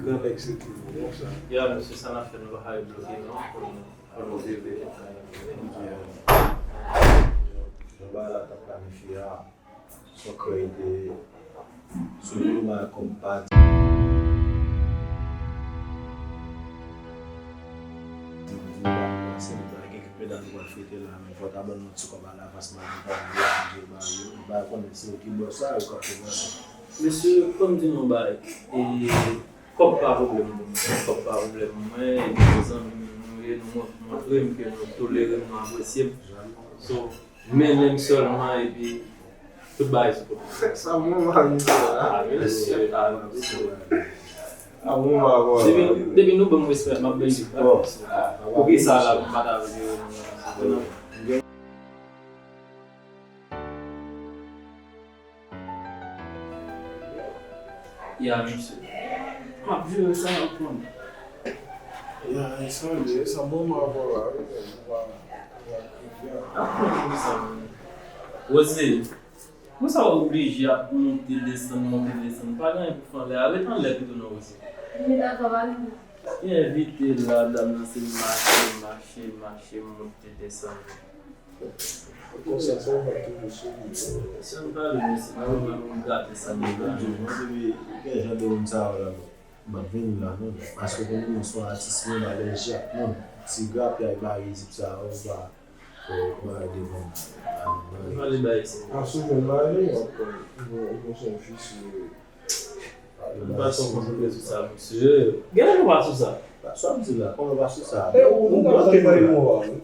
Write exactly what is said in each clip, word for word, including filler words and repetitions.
Yo, mesye, sa n ap fè, nou pa ka bloke non, pou nou, pou nou veye. Jan bagay la t ap planifye a, son krèy te sou nou, mal kòm pa di. Di, di, ba nou pase, nou pa gen kèk medam nou pral fete la, men fò ta ban nou ti kòb a lavans, ba nou pa vle chanje ba yo, ba konnen se yo ki bòs la, yo k ap fè sa. Mesye, fò m di nou yon bagay, e, kòb pa pwoblèm pou mwen, kòb pa pwoblèm pou mwen, e, nou se zanmi m, nou ye, nou mont-, montre m ke nou tolere m, nou apresye m. So, men, men m sèlman, epi tout bagay sou kote. Sa bon, mari sa, a, mesye, a, mesye. A bon, mari. Depi, depi nou ban m respè, m ap ban li. Bon. Poukisa la, m pa ta vle. Ya, mesye. M ap jere sa, m ap konn. Ya, e sa l ye, sa bon, m ap wè la, wi, men, ou pa, ou pa kriye. Ap konn pou sa, men. Wozye, pou sa w oblije ap monte, desann, monte, desann. Pa gen anyen pou fè anlè a. Ret anlè pito non, Wozye. Li dakò, pa gen. Li envite la, dam nan se mache, mache, mache, monte, desann. Konsa, sa w ap toujou sou li. Si w pale, mesye, pa wè mwen gate sa deja. Mwen di w, mwen depi gen jan de moun sa yo la, m ap vini la, non. Paske konnen mwen se yon atis, mwen alèji ak moun. Ti grapyay bay Ezip sa yo, pa, pa, pa devan m. Pale bay Ezip. A sou jwenn la, wi, w ap konn, ou, ou se yon fi sou. Nou pa sou konsantre sou sa, mesye. Gen lè nou pa sou sa. Sa w ap di la, kòman w pa sou sa? E, ou, ou pa sou sa, wi.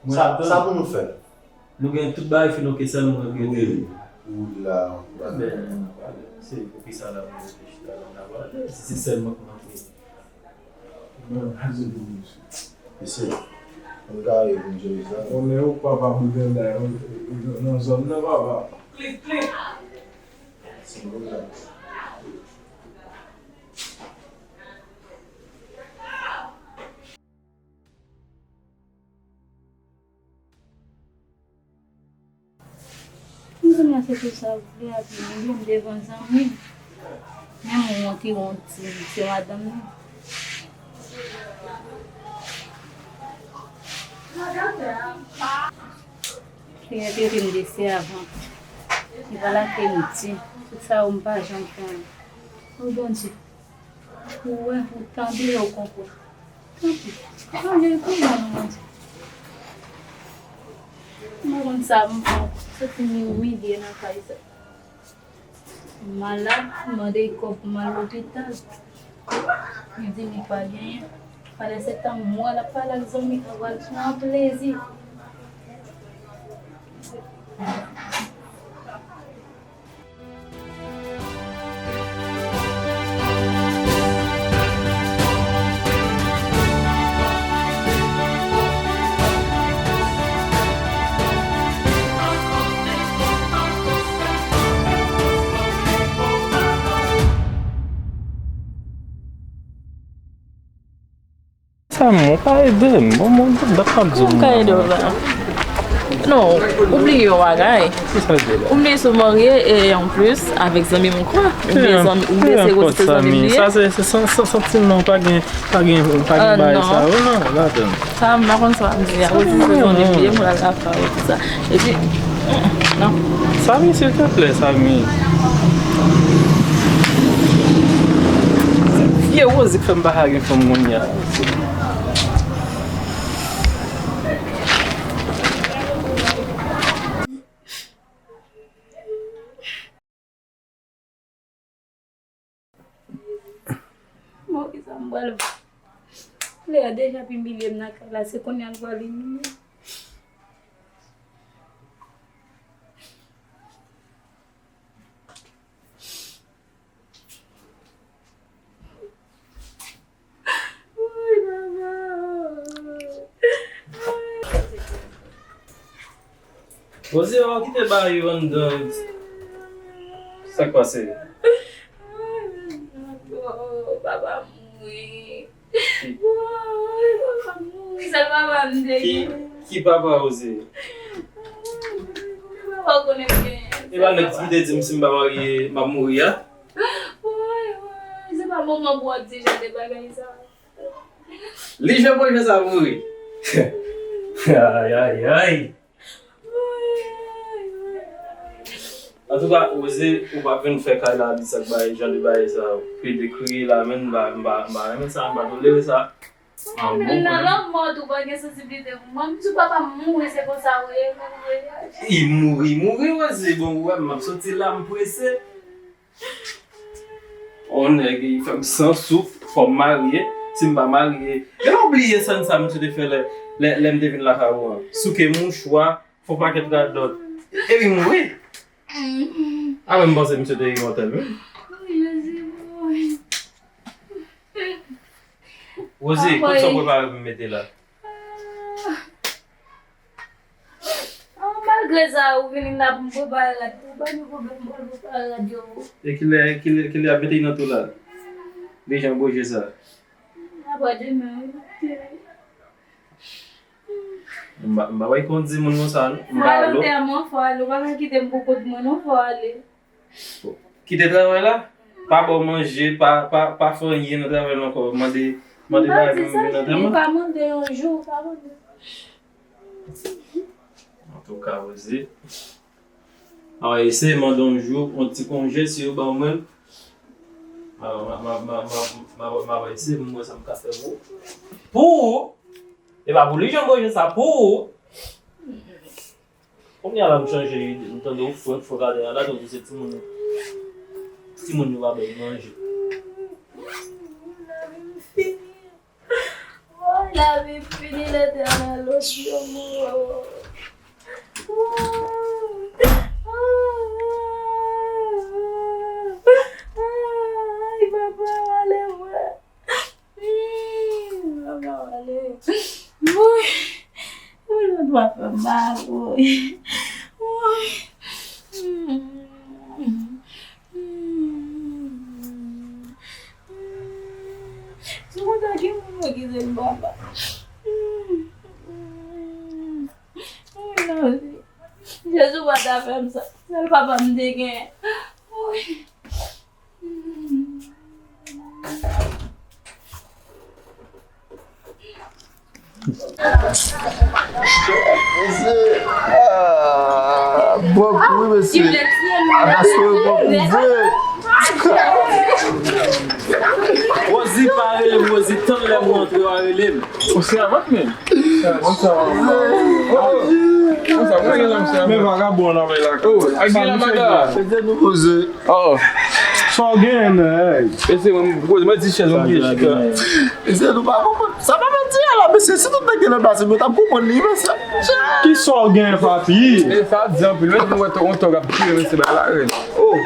Sa, sa pou nou fè? Nou gen tout bagay fini, oke, sèl nou regrete. Wi. Ou la, ou la. Men, se poukisa la pou nou te chita la, n a pale? Si se sèlman k manke. Non, se pou misye. Mesye, nou gare pou misye sa. Bon, men ou papa briganday, nan, nan zòn nan, papa. Klik, klik. Se bon la. M konnen se pou sa w vle ap imilye m devan zanmi m. Menm ou wont, ou wont, se madanm nan. Li repete m de sèvant. Li pa lage m di. Tout sa yo m pa janm fè anyen. O Bondye. Ou wè, ou tande, ou konprann. Tanpri, chanje l pou mwen, non, Bondye. M pa konn sa m fè ankò. Soti m imilye nan kay sa. M malad, m mande kòb pou m al lopital. Li di li pa genyen. Pandan se tan, m wè l ap pale ak zanmi l, l ap pran plezi. Sa m, ou ka ede m. Bon, bon, dat m ap di w. Kòman m ka ede w la? Non, ou bliye yon bagay. Ki sa l di la? Ou bliye si w marye e an plis avèk zanmi m, ou kwè? Ou bliye zanmi, ou bliye se gwo zanmi m li ye? Sa se, se san-, san-, santiman, pa gen, pa gen, pa gen bagay sa yo non, ladan. Sa m pa konn sa m di a. Ou di se zanmi m li ye, m pral ap pale tout sa. Epi, non. Samy, silteplè, Samy. Vye Rosie k fè m pa ka gen fanm kounye a. Bon, kisa m pral fè? Lè a deja ap imilye m nan kay la, se kounye a l pral imilye m. Woy, papa. Woy. Woze, w kite bagay yo anndan. Sa k pase? Papa mouri. Woy, papa mouri. Sèl papa m te gen. Ki, ki papa, Woze? Papa konnen m gen. E pa nèg ki te di m si m pa marye, m ap mouri a? Woy, woy, se pa Kòman pou w ap di jan de bagay sa? Li jan pwojè sa mouri. Ayayay. Antouka, Rosie, ou pa vin fè kay la di sa k bay jan de bagay sa. Plede kriye la, men m pa, m pa, m pa renmen sa, m pa tolere sa. Ah, bon, Nan lanmò tou pa gen sansiblite pou mwen. M di papa m mouri, se konsa ou ye, mwen m reyaji. I mouri, i mouri, Rosie. Bon, ou wè, m ap soti la, m prese. On nèg, i fè m san souf, fò m marye. Si m pa marye, gen lè w bliye sèn sa misye te fè lè, lè, lè m te vin lakay ou an. Souke mouchwa, fè on pakèt radòt. Epi m ri. Apre m panse misye te imòtèl, wi. Rosie, kot sa w prepare pou m mete la? Ah, malgre sa, ou vini la pou m prepare rad pou ou, pa gen pwoblèm, m pral prepare rad yo pou ou. E kilè, kilè, kilè y ap mete nan tou la? Dejan goje sa. Apre demen, wi. M pa, m pa wè kondi moun konsa, non. M Fò pa al lo. Antèman, fò al, ou pa ka kite m pou kont mwen, non, fò ale. Kite travay la, pa ba w manje, pa, pa, pa fè anyen nan travay la ankò. Mande, mande bagay pou m vin nan Li antèman. Pa mande yon jou, pa mande. Antouka, Rosie. A, eseye mande yon jou, yon ti konje, si yo ban mwen. M a, m a eseye pou m wè sa m ka fè pou ou. Pou ou! E pa pou li jan goje sa, pou ou! Kounye a la m chanje ide, m tande ou fou, fou gade a la, tankou se timoun, timoun yo pa bay manje. Woy, lavi m fini, Letènèl, osi yo mwen. Ay, papa, ale mwen. Papa, ale. Woy, woy, lòt va fè mal, woy. Woy. Si w konn sa gen moun yo ki se m papa. Wi, non, Jezi pa ta fè m sa. Sèl papa m te gen. Wi. Mesye, ah, bòk wi mesye. Abaso bòk wi. Rosie pa rele m, Rosie tann lè m rantre w a rele m. Ou se avan menm. Men vagabon nan men la. Oh, ak gen la maga. Mesye nou poze. Oh. Sa w gen nèg? Mesye mwen, mwen di chèz mwen byen chita. Mesye nou pa konprann. Sa pa manti a la mesye, si tout nèg te nan plas mwen t ap konprann li mesye. Kisa w gen papi? E sa di anpil, men nou wè yon tòg ap tire mesye bay la rèn. Oh.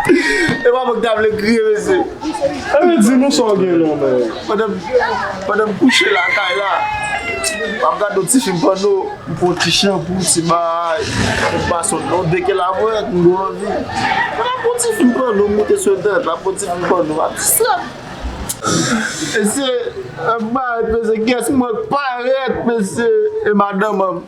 E pa mwen ki ta vle kriye mesye. Ebyen di nou sa w gen non men. Pandan m, pandan m kouche lakay la, m ap gade yon ti fim pòno. M pran ti chanpou, ti bay, m pase yon deke la mwen, m gen anvi. Mwen ap pran ti fim pòno, m moute sou entènèt la, m pran ti fim pòno, m ap distrè m. Mesye, m bay mesye, kiyès mwen parèt mesye, e madanm an.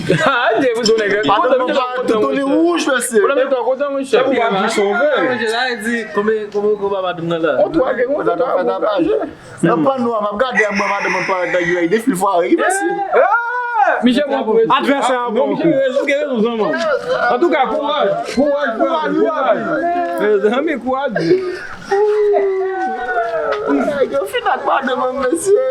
Ah, Dye, pou tou nèg. Madanm an parèt, tout li wouj mesye. Ou nan men kontan, monchè. Ou pa di sove. Monchè, sa vle di, konbyen, konbyen, konbyen madanm nan la? On twa gen, on twa. Nan pano a, m ap gade a mwen madanm an parèt nan gilay defil fwa wi mesye. Michel pran pou Advèsè an pran kou. Antouka, kouraj, kouraj, kouraj, kouraj. Mezanmi, kouraj. Yo fin ak madanm an mesye.